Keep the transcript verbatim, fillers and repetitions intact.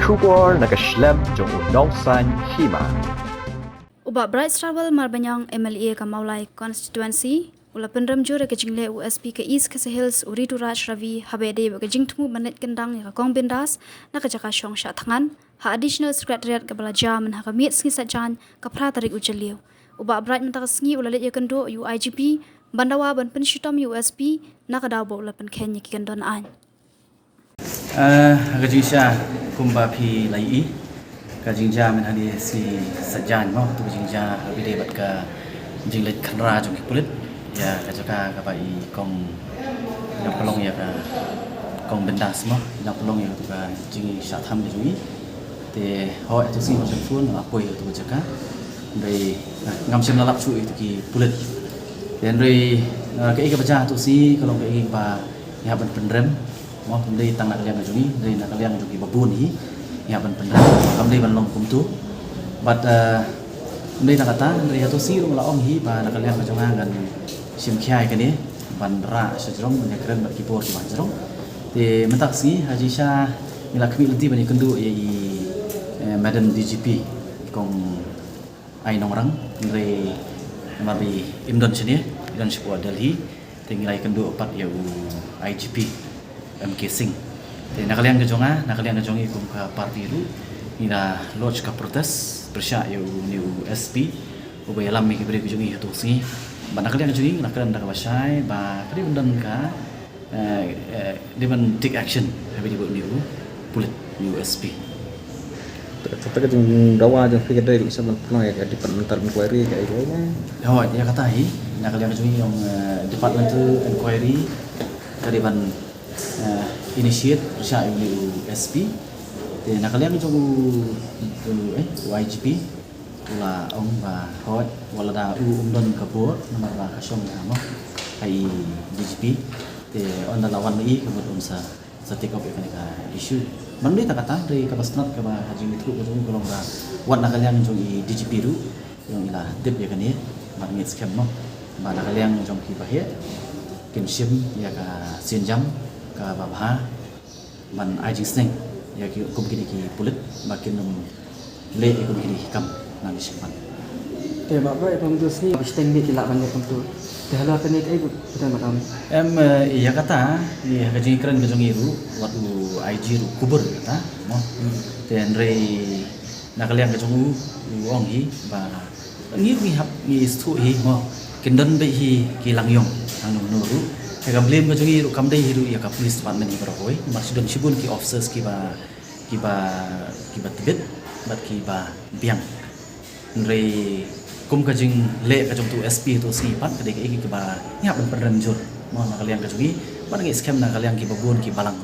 Khubor na ka shlem jong u Nongsaiñ Hima. U Bah Brightstarwell Marbaniang, M L A ka Mawlai Constituency, u la pynrem jur ïa ka jingleh u S P ka East Khasi Hills, u Rituraj Ravi, haba ïadei bad ka jingthmu ban leit kyndang ïa ka Kong Bindas na ka jaka shong shah thngan ha Additional Secretariat kaba la jia mynha ka miet sngi Saitjaiñ, ka phra tarik u Jylliew. U Bah Bright mynta ka sngi u la leit ïakynduh ïa u I G P ban dawa ban pynshitom ïa u S P na ka daw ba u la pynkheiñ ïa ki kyndon aiñ. Ah, ha ka jingshisha, kumba phi la ïohi, ka jingjia mynhynnin sngi Saitjaiñ mo, tu ka jingjia haba ïadei bad ka jingleit khynra jong ki pulit ïa ka jaka kaba i kong, i nang pynlong ïa ka Kong Bindas mo, i nang pynlong ïa ka tu ka jingshah tham ka jong i. Te hooid, ha tu sngi ma shen phone nga la poi ha tu ka jaka. Hynrei ngam shym la lap shuh ïa tu ki pulit. Te hynrei, ah, kaei kaba jia ha tu sngi ka long kaei kaba ngi hap ban pynrem. Mo, kam dei tang na ka liang ka jong ngi, hynrei na ka liang jong kiba bun hi ngi hap ban pynrem. Kam dei ban long kumtu. Bad, eh, kam dei tang kata, hynrei ha tu sngi ruh nga la ong hi ba na ka liang ka jong nga ngan shim khia ïa kane ban rah sha jrong, ban ïakren bad ki bor kiba ha jrong. Te mynta ka sngi ha jingshisha ngi la khmih lynti ban ïakynduh ïa i, eh, Madam D G P, i Kong Ai Nongrang, hynrei namar ba im don shane, i don shapoh Delhi. Te ngi la ïakynduh pat ïa u I G P M K Singh. Te na ka liang ka jong nga, na ka liang ka jong ngi kum ka party ruh, ngi la lodge ka protest pyrshah ïa une u S P uba ïalam ïa ki briew ki jong ngi ha tu sngi. Bad na ka liang ka jong ngi ngi la kren da kaba shai ba ka dei ban don ka, eh, eh, dei ban take action haba ïadei bad une u pulit, une u S P. Kata ka jingdawa jong phi ka dei ruh sa ban pynlong ïa ka departmental inquiry ka ïa ka. Hooid, ïa kata hi, na ka liang ka jong ngi ong, eh, departmental inquiry ka dei ban, eh, initiate pyrshah ïa une u S P. Te na ka liang jong u, u, eh, u I G P u la ong ba hooid, wat lada u um don ka bor namar ba ka shong ha mo, ha i D G P. Te ynda la wan ma i ka mut un sa sa take up ïa kane ka issue. Ban dei tang kata, hynrei kaba sngewtynnat kaba ha jingïathuh ka jong u ka long ba wat na ka liang jong i D G P ruh i ong i la tip ïa kane, bad ngi skhem mo ba na ka liang jong kiba heh kin shim ïa ka sienjam kaba bha ban ai jingsneng ïa ki kum kine ki pulit ba kin ym leh ïa kum kine ki kam na ka shynrang. Te Bah Bright, ïa kumto sngi ba shiteng miet ki lah ban leh kumto. Te halor kane kaei kaba phi don ban ong? Em, eh, ïa kata, ïa ka jingkren ka jong i ruh, wat u I G ruh kubur ïa kata mo. Te hynrei na ka liang ka jong u, u ong hi ba ngi ruh ngi hap, ngi sngewthuh hi mo. Kin don beit hi ki langïong hangno hangno ruh. Te ka blame ka jong i ruh kam dei hi ruh ïa ka police department hi baroh kawei. Namar shi don shibun ki officers kiba, kiba, kiba tbit bad kiba biang. Hynrei kum ka jingleh ka jong utu u S P ha utu u sngi pat ka dei kaei kaba ngi hap ban pynrem jur mo na ka liang ka jong ngi, bad ngi skhem na ka liang kiba bun ki balang.